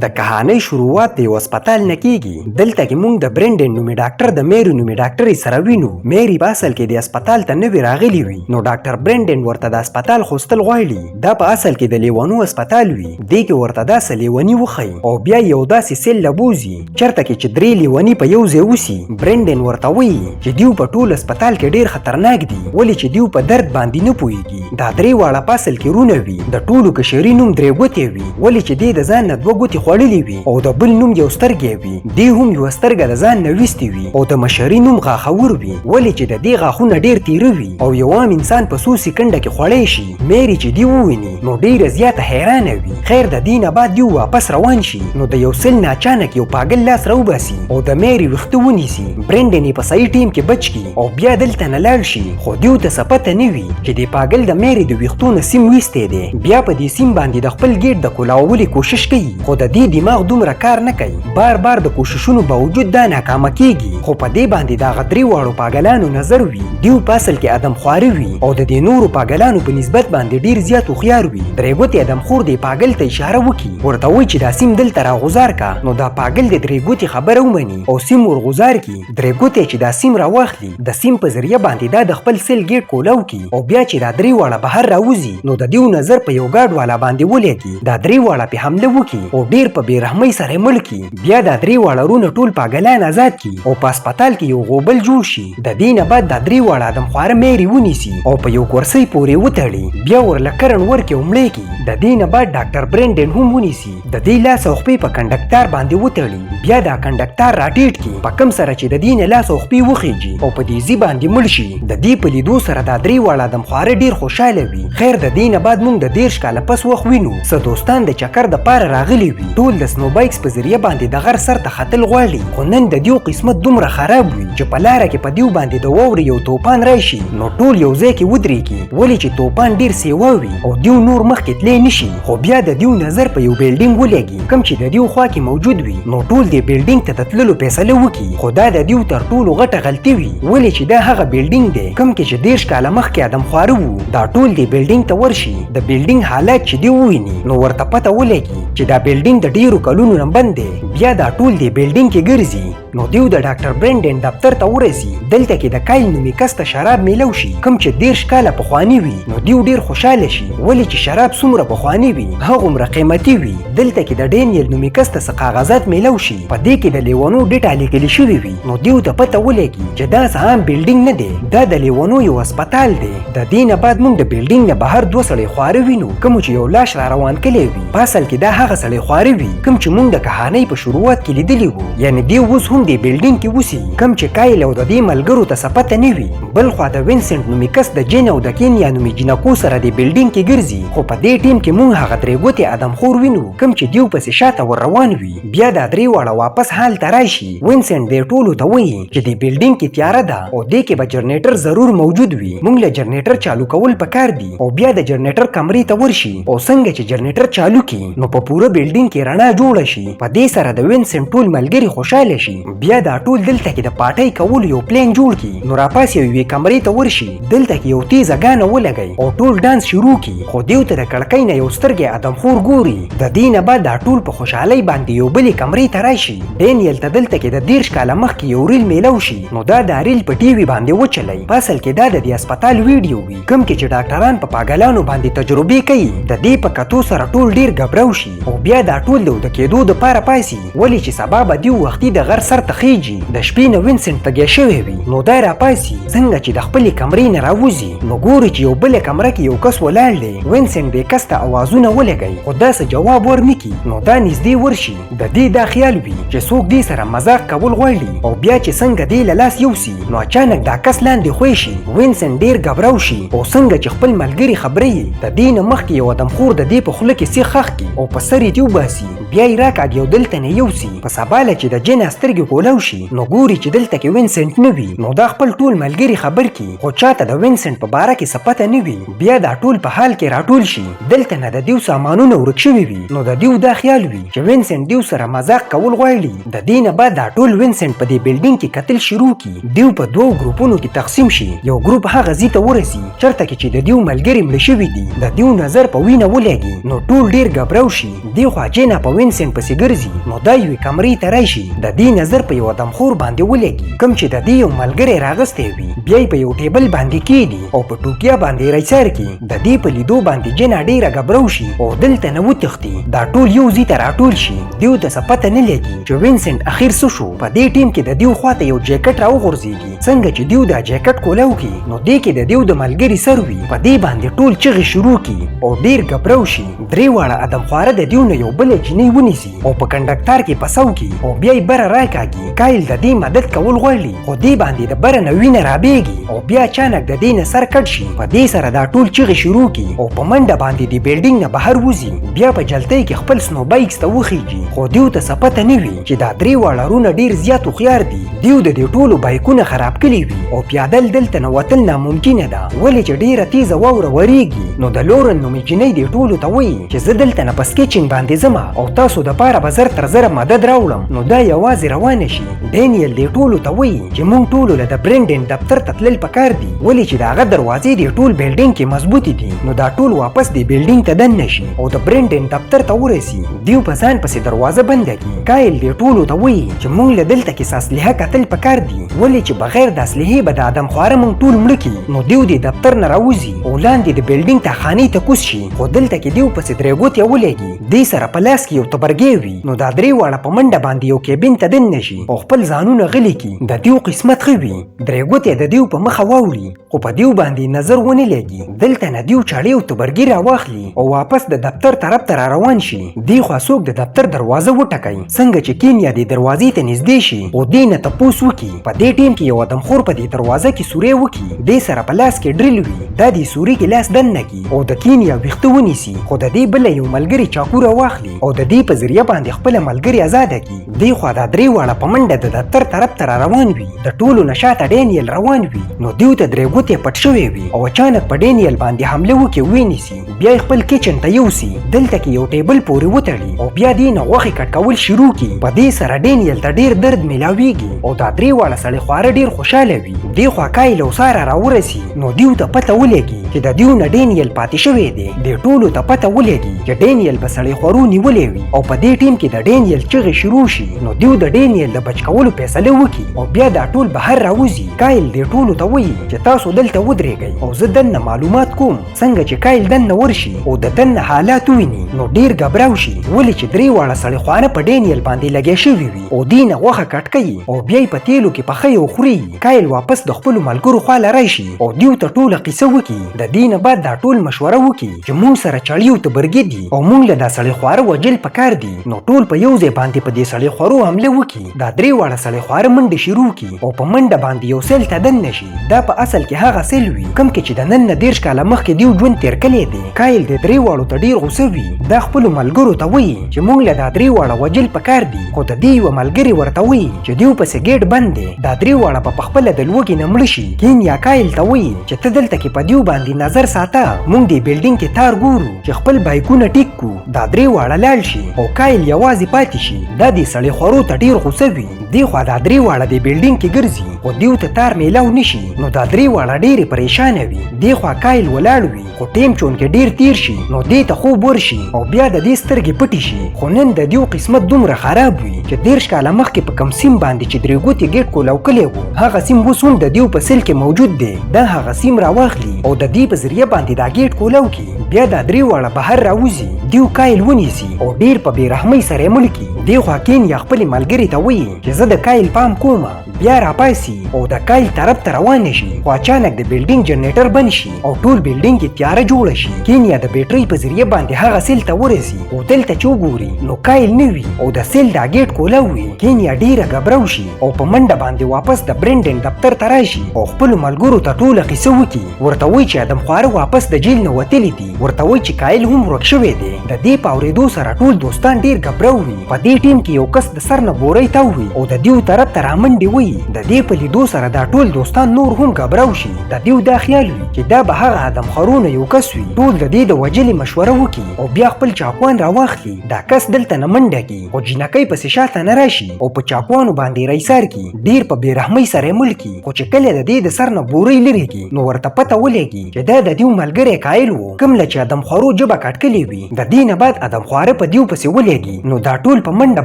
د کهانۍ شروعات د یو هسپتال نه کیږي. دلته کې مونږ د برینډن نومې ډاکټر د میری نومې ډاکټرې سره وینو. میری په اصل کې د هسپتال ته نوې راغلي وي، نو ډاکټر برینډن ورته د هسپتال خوستل غواړي. دا په اصل کې د لیونو هسپتال وي. دې کې ورته دا څه لیوني وښیي او بیا یو داسې سیل له بوځي چرته کې چې درې لیوني په یو ځای اوسي. برینډن ورته وایي چې دیو په ټول هسپتال کې ډیر خطرناک دي، ولې چې دیو په درد باندې نه پوهیږي. دا درې واړه په اصل کې رونه وي. د ټولو کشري نوم درې ګوتې وي، ولې چې دی د ځان نه دوه ګوتې خوړلې وي، او د بل نوم یو سترګی وي. دی هم یوه سترګه د ځان نه ویستې وي، او د مشري نوم غاښور وي، ولې چې د دې غاښونه ډیر تیره وي او یو عام انسان په څو سیکنډه کې خوړی شي. میری چې دی وویني نو ډیره زیاته حیرانه وي. خیر، د دې نه بعد دیو واپس روان شي، نو د یو سل نه اچانک یو پاګل لاس راوباسي او د میری ویښته ونیسي. برینډن یې په صحیح ټیم کې بچ کي او بیا دلته نه لاړ شي، خو دیو ته څه پته نه وي چې دې پاګل د میری د ویښتو نه سیم ویستی دی. بیا په دې سیم باندې د خپل ګیټ د کولاولې کوشش کوي، خو د دې دماغ دومره کار نه کوي. بار بار د کوششونو باوجود دا ناکامه کیږي، خو په دې باندې د هغه درې واړو پاګلانو نظر وي. دیو په اصل کې ادم خواره وي او د دې نورو پاګلانو په نسبت باندې ډیر زیات هوښیار وي. درې ګوتې ادم خور دې پاګل ته اشاره وکړي، ورته وایي چې دا سیم دلته راغوزار کا. نو دا پاګل د درې ګوتې خبره ومني او سیم ورغوزار کي. درې ګوتې چې دا سیم راواخلي، د سیم په ذریعه باندې دا د خپل سیل ګیټ کولاو کی، او بیا چې دا درې واړه بهر راوځي، نو د دیو نظر په یو ګاډ والا باندې ولګي. دا درې واړه په حمله وکي او ډیر په بې رحمۍ سره مړ کي. بیا دا درې واړه رونه ټول پاګلان آزاد کي او په هسپتال کې یو غوبل جوړ شي. د دې نه بعد دا درې واړه ادم خواره میری ونیسي او په یو کرسۍ پورې وتړي، بیا ورله کرن ورکي او مړی کي. د دې نه بعد ډاکټر برینډن هم ونیسي، د دې لاس او خپې په کنډکتار باندې وتړي، بیا دا کنډکتار راټیټ کي په کم سره چې د دې نه لاس او خپې وخیږي او په دې ځي باندې مړ شي. د دې په لیدو سره دا درې واړه ادم خواره ډیر خوشحاله وي. خیر، د دې نه بعد مونږ د 30 کاله پس وخت وینو. څه دوستان د چکر د پاره راغلي وي. ټول د سنو بایکس په ذریعه باندې د غر سر ته ختل غواړي، خو نن د دیو قسمت دومره خراب وي چې په لاره کې په دیو باندې د واورې یو توپان راشي. نو ټول یو ځای کې ودرېږي، ولې چې توپان ډیر سیوا وي او دیو نور مخکې تلی نشي. خو بیا د دیو نظر په یو بلډینګ ولګي کوم چې د دیو خوا کې موجود وي، نو ټول دې بلډینګ ته د تللو فیصله وکړي. خو دا د دیو تر ټولو غټه غلطي وي، ولې چې دا هغه بلډینګ دی کوم کې چې 30 کاله مخکې ادم خواره وو. دا ټول دې بلډینګ ته ورشي. د بلډینګ حالات چې دی وویني، نو ورته پته ولګي چې دا بلډینګ د ډیرو کلونو نه بند دی. بیا دا ټول دې بلډینګ کې ګرځي، نو دیو د ډاکټر برینډن دفتر ته ورسي. دلته کې د کایل نومې کس ته شراب میلو شي کوم چې 30 کاله پخواني وي. نو دیو ډیر خوشحاله شي، ولې چې شراب څومره پخواني وي هغومره قیمتي وي. دلته کې د ډینیل نومې کس ته څه کاغذات میلو شي، په دې کې د لیونو ډیټا لیکل شوي وي. نو دیو ته پته ولګي چې دا څه عام بلډینګ نه دی، دا د لیونو یو هسپتال دی. د دې نه بعد موږ د بلډینګ نه بهر دوه سړی خواره وینو کوم چې یو لاش را روان کړی وي. په اصل کې دا هغه سړی خواره وي کوم چې موږ د کهانۍ په شروعات کې لیدلی وو، یعنی دی اوس هم دې بلډینګ کې اوسي، کوم چې کایل او د دې ملګرو ته څه پته نه وي. بل خوا د وینسنټ نومې کس د جین او د کینیا نومې جینکو سره دې بلډینګ کې ګرځي، خو په دې ټیم کې موږ هغه درې ګوتې ادم خور وینو کوم چې دیو پسې شاته ور روان وي. بیا دا درې واړه واپس حال ته راشي. وینسنټ دې ټولو ته وایي چې دې بلډینګ کې تیاره ده او دې کې به جنریټر ضرور موجود وي، موږ له جنریټر چالو کول پکار دي. او بیا د جنریټر کمرې ته ورشي او څنګه چې جنریټر چالو کړي، نو په پوره بلډینګ کې رڼا جوړه شي. په دې سره د وینسنټ ټول ملګري خوشحاله شي. بیا دا ټول دلته کې د پارټۍ کولو یو پلان جوړ کړي، نو راپاسي یوې کمرې ته ورشي. دلته کې یو تیزه ګانه ولګي او ټول ډانس شروع کړي، خو دیو ته د کړکۍ نه یو سترګې ادم خور ګوري. د دې نه بعد دا ټول په خوشحالۍ باندې یو بلې کمرې ته راشي. ډینیل ته دلته کې د 30 کاله مخکې یو ریل میلو شي، نو دا دا ریل په ټي وي باندې وچلی. په اصل کې دا د دې هسپتال ویډیو وي کوم کې چې ډاکټران په پاګلانو باندې تجربې کوي. د دې په کتو سره ټول ډیر ګبرو شي او بیا دا ټول د اوده کېدو دپاره پاسي، ولې چې سبا به دیو وختي د غر سر ته خیږي. د شپې نه وینسنټ تږی شوی وي، نو دی راپاسي. څنګه چې د خپلې کمرې نه راوځي، نو ګوري چې یو بله کمره کې یو کس ولاړ دی. وینسنټ دې کس ته اوازونه ولګوي، خو دا څه جواب ورنکي. نو دا نږدې ورشي، د دې دا خیال وي چې څوک دې سره مزاق کول غواړي، او بیا چې څنګه دې له لاس یوسي، نو اچانک دا کس لاندې خوی شي. وینسنټ ډیر ګبراو شي او څنګه چې خپل ملګري خبروي، د دې نه مخکې یو ادمخور د دې په خوله کې سیخ ښخ کړي او په سر یې ترې وباسي، بیا یې راکاږي او دلته نه یوسي. په سبا له چې د جینا سترګې کولاو شي، نو ګوري چې دلته کې وینسنټ نه وي. نو دا خپل ټول ملګري خبر کړي، خو چاته د وینسنټ په باره کې څه پته نه وي. بیا دا ټول په حال کې راټول شي. دلته نه د دیو سامانونه ورک شوي وي، نو د دیو دا خیال وي چې وینسنټ دیو سره مزاق کول غواړي. د دې نه بعد دا ټول وینسنټ په دې بلډینګ کې قتل شروع کړي. دیو په دوو ګروپونو کې تقسیم شي. یو ګروپ هغه ځای ته ورسي چرته کې چې د دیو ملګري مړه شوي دي. د دیو نظر په وینه ولګي، نو ټول ډیر ګبراو شي. دی خوا جینا په وینسنټ پسې ګرځي، نو دا یوې کمرې ته راشي. د دې نظر په یو آدمخور باندې ولګي کوم چې د دې یو ملګری راغستی وي. بیا یې په یو ټیبل باندې کیږي او په ټوکیا باندې راڅار کي. د دې په لیدو باندې جنا ډیره ګبرو شي او دلته نه وتښتي. دا ټول یو ځای ته راټول شي. دیو ته څه پته نه لګي چې وینسنټ اخیر څه شو. په دې ټیم کې د دیو خواته یو جیکټ راوغورځیږي. څنګه چې دیو دا جیکټ کولاو کی، نو دې کې د دیو د ملګري سر وي. په دې باندې ټول چغې شروع کی او ډیر ګبرو شي. درې واړه آدمخواره د دیو نه یو بله جینۍ ونیسي او په کنډکتار کې پسو کی او بیا یې بره راکاږي. کایل د دې مدد کول غواړي، خو دې باندې د بره نه وینه رابیږي او بیا اچانک د دې نه سر کټ شي. په دې سره دا ټول چغې شروع کی او په منډه باندې د بلډینګ نه بهر وځي. بیا په جلتۍ کې خپل سنو بایکس ته وخیږي، خو دیو ته څه پته نه وي چې دا درې واړه وروڼه ډیر زیات هوښیار دي. دیو د دې ټولو بایکونه خراب کړي وي او پیادل دلته نه وتل ناممکنه ده، ولې چې ډیره تیزه واوره وریږي. نو د لورن نومې جینۍ دې ټولو ته وایي چې زه دلته نه په سکیچینګ باندې ځمه او تاسو د پاره به زر تر زره مدد راوړم. نو دا یوازې روانه شي. ډینیل دې ټولو ته وایي چې مونږ ټولو له د برینډن دفتر ته تلل پکار دي، ولې چې د هغه دروازې دې ټول بلډینګ کې مضبوطې دي. نو دا ټول واپس دې بلډینګ ته دننه شي او د برینډن دفتر ته ورسي. دیو په ځان پسې دروازه بنده کړي. کایل دې ټولو ته وایي چې مونږ له دلته کې څه اسلحه کتل پکار دي، ولې چې بغیر د اسلحې به د آدمخواره مونږ ټول مړه کړي. نو دیو دې دفتر نه راوځي او لاندې د بلډینګ ته خانې ته کوز شي، خو دلته کې دیو پسې درې ګوتې ولګي. دې سره په لاس کې یو تبرګی وي. نو دا درې واړه په منډه باندې یو کیبین ته دننه شي او خپل ځانونه غلي کړي. د دیو قسمت ښه وي، درې ګوتې د دیو په مخه واوړي، خو په دیو باندې نظر ونه لګي. دلته نه دیو چاړې او تبرګي راواخلي او واپس د دفتر طرف ته را روان شي. دې خوا څوک د دفتر دروازه وټکوي. څنګه چې کینیا دې دروازې ته نږدې شي او دې نه تپوس وکړي. په دې ټیم کې یو آدمخور په دې دروازه کې سوری وکړي. دې سره په لاس کې ډریل وي. دا دې سوري کې لاس دننه کړي او د کینیا ویښته ونیسي، خو د دې بله یو ملګري چاقو راواخلي او د دې په ذریعه باندې خپله ملګرې ازاده کړي. دې خوا دا درې واړه په منډه د دفتر طرف ته را روان وي. د ټولو نه شاته ډینیل روان وي. نو دیو ته درې ګوتې پټ شوی وي او اچانک په ډینیل باندې حمله وکړي، وینیسي. بیا یې خپل کچن ته یوسي، دلته کې یو ټیبل پورې وتړي او بیا دې نه غوښې کټ کول شروع کړي. په دې سره ډینیل ته ډیر درد میلاویږي او دا درې واړه سړي خواره ډیر خوشحاله وي. دې خوا کایل او ساره راورسي، نو دیو ته پته ولګي چې د دیو نه ډینیل پاتې شوی دی. دې ټولو ته پته ولګي چې ډینیل به سړی خورو نیولی وي او په دې ټیم کې د ډینیل چغې شروع شي. نو دیو د ډینیل د بچ کولو فیصله وکړي او بیا دا ټول بهر راوځي. کایل دې ټولو ته وایي چې تاسو دلته ودرېږئ او زه دننه معلومات کوم. څنګه چې کایل دننه ورشي او د دننه حالات وویني، نو ډیر ګبراو شي، ولې چې درې واړه سړي خوانه په ډینیل باندې لګیا شوي وي او دې نه غوښه کټ کوي او بیا یې په تیلو کې پخوي او خوري. کایل واپس د خپلو ملګرو خواله راشي او دیو ته ټوله قصه وکړي. د دې نه بعد دا ټول مشوره وکړي چې مونږ سره چړې او تبرګي دي او مونږ له دا سړي خواره وژل پکار دي. نو ټول په یو ځای باندې په دې سړي خورو حمله وکړي. دا درې واړه سړي خواره منډې شروع کړي او په منډه باندې یو سیل ته دننه شي. دا په اصل کې هغه سیل وي کوم کې چې د نن نه 30 کاله مخکې دیو ژوند تېر کړی دی. کایل دې درې واړو ته ډیر غوسه وي. دا خپلو ملګرو ته وایي چې مونږ له دا درې واړه وژل پکار دي، خو د دې یوه ملګري ورته وایي چې دیو پسې ګیټ بند دی، دا درې واړه به پخپله د لوږې نه مړه شي. کینیا کایل ته وایي چې ته دلته کې په دیو باندې نظر ساته، مونږ دې بلډینګ کې تار ګورو چې خپل بایکونه ټیک کو. دا درې واړه لاړ شي او کایل یوازې پاتې شي. دا دې سړی خورو ته ډیر غوسه وي. دې خوا دا درې واړه دې بلډینګ کې ګرځي، خو دیو ته تار میلاو نشي. نو دا درې واړه ډېرې پریشانه وي. دې خوا کایل ولاړ وي، خو ټیم چون کې ډیر تیر شي، نو دې ته خوب ورشي او بیا د دې سترګې پټې شي. خو نن د دیو قسمت دومره خراب وي چې 30 کاله مخکې په کم سیم باندې چې درې ګوتې ګیټ کولاو کلی وو، هغه سیم اوس هم د دیو په سیل کې موجود دی. دا هغه سیم راواخلي او د دې په ذریعه باندې دا ګیټ کولاو کړي. بیا دا درې واړه بهر راوځي، دیو کایل ونیسي او ډیر په بې رحمۍ سره یې مړ کړي. دې خوا کینیا خپلې ملګرې ته وایي چې زه د کایل پام کومه. بیا راپاسي او د کایل طرف ته روانه شي، خو اچانک د بلډینګ جنریټر بند شي او ټول بلډینګ کې تیاره جوړه شي. کینیا د بیټرۍ په ذریعه باندې هغه سیل ته ورسي او دلته چې وګوري نو کایل نه وي او د سیل دا ګیټ کولاو وي. کینیا ډیره ګبرو شي او په منډه باندې واپس د برینډن دفتر ته راشي او خپلو ملګرو ته ټوله قصه وکړي. ورته وایي چې آدمخواره واپس د جیل نه وتلي دي. ورته وایي چې کایل هم ورک شوی دی. د دې په اورېدو سره ټول دوستان ډیر ګبرو وي. په دې ټیم کې یو کس د سر نه بورۍ تاو وي او د دیو طرف ته رامنډې وي. وهي. د دې په لیدو سره دا ټول دوستان نور هم ګبراو شي. د دیو دا خیال وي چې دا به هغه آدم خورونه یو کس وي. ټول د دې د وژلې مشوره وکړي او بیا خپل چاقوان راواخلي. دا کس دلته نه منډه کړي، خو جینکۍ پسې شاته نه راشي او په چاقوانو باندې رایسار کړي. ډیر په بې رحمۍ سره یې مړ کړي، خو چې کله د دې د سر نه بورۍ لرې کړي نو ورته پته ولګي چې دا د دیو ملګری کایل وو، کوم له چې ادم خورو ژبه کټکلې وي. د دې نه بعد ادم خواره په دیو پسې ولګي، نو دا ټول په منډه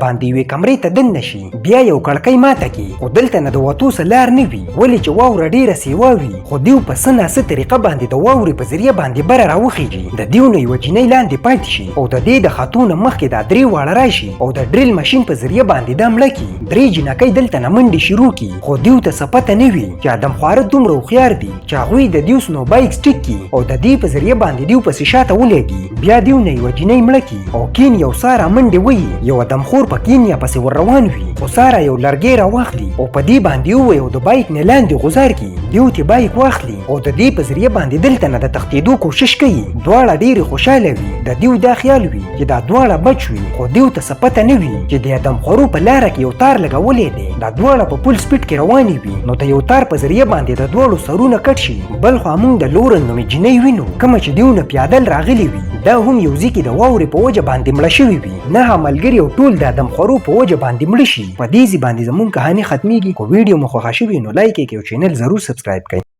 باندې یوې کمرې ته دننه شي. بیا یو کړکۍ ماته کړي، خو دلته نه د وتو څه لار نه وي، ولې چې واوره ډیره سیوا وي. خو دیو په څه نا څه طریقه باندې د واورې په ذریعه باندې بره راوخیږي. د دیو نه یوه جینۍ لاندې پاتې شي او د دې د خاتو نه مخکې دا درې واړه راشي او د ډریل ماشین په ذریعه باندې دا مړه کړي. درې جینکۍ دلته نه منډې شروع کړي، خو دیو ته څه پته نه وي چې ادم خواره دومره هوښیار دي چې هغوی د دیو سنو بایک سټیک کړي او د دې په ذریعه باندې دیو پسې شاته ولګي. بیا دیو نه یوه جینۍ مړه کړي او کینیا او سارا منډې وهي. یو ادمخور په کینیا پسې ور روان وي، خو سارا یو لرګی راواخلي او په دې باندې ووایي او د بایک نه لاندې غوځار کړي. دیو ترې بایک واخلي او د دې په ذریعه باندې دلته نه د تښتېدو کوشش کوي. دواړه ډېرې خوشحاله وي. د دیو دا خیال وي چې دا دواړه بچ وي، خو دیو ته څه پته نه وي چې د ادمخورو په لاره کې یو تار لګولی دی. دا دواړه په فل سپیډ کې روانې وي، نو د یو تار په ذریعه باندې د دواړو سرونه کټ شي. بلخوا موږ د لورن نومې جینۍ وینو، کومه چې دیو نه پیادل راغلي وي. دا هم یو ځای کې د واورې په وجه باندې مړه شوي وي. نهه ملګري او ټول د ادم خورو په وجه باندې مړه شي. په دې ځای باندې زموږ کهاني ختمیږي. که ویډیو مو خوښه شوي نو لایک یې کړئ او چینل ضرور سبسکرایب کړئ.